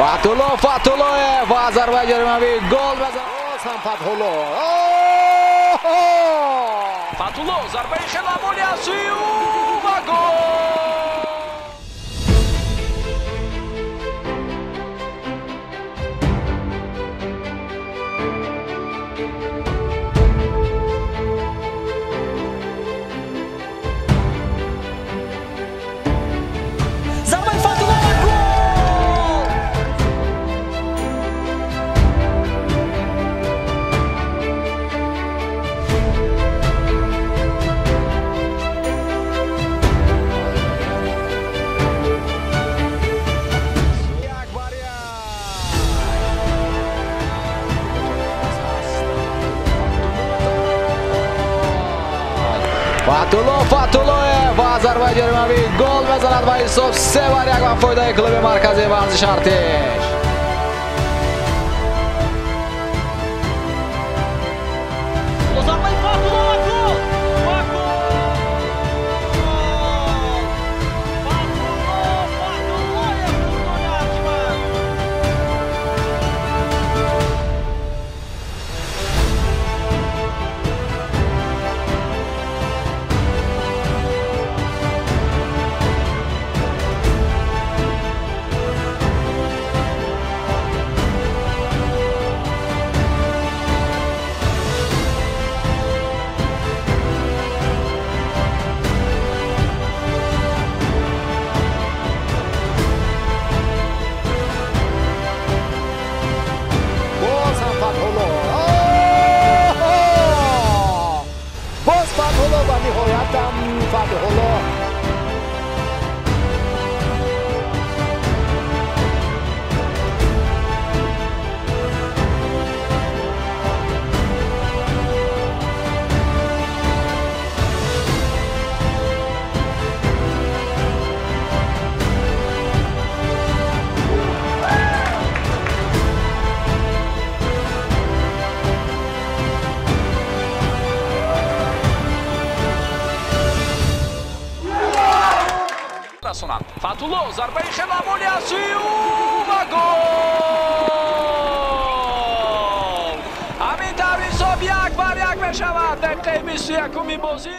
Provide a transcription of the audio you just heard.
Фатҳулло Фатҳуллоев ва зарбаи ҷаримавӣ гол мезанад. Боз ҳам Фатҳулло. Фатҳулло зарбаи хеле амоли аз сӯи ӯ ва гол. Фатҳулло Фатҳуллоев ва зарбаи ҷаримавӣ гол мезанад ва ҳисоб 3-1 ба фоидаи клуби марказии варзиши Артиш. Зарбаи Фатҳулло ва гол! Ва гол! Фатҳулло Фатҳуллоев дӯстони арҷманд! Боз Фатҳулло ва ниҳоятам Фатҳулло. Фатҳулло зарбаи хеле амоли аз сӯи ӯ ва гол! Ҳамин тавр ҳисоб 1-1 мешавад. Дақиқаи 21-уми бозӣ.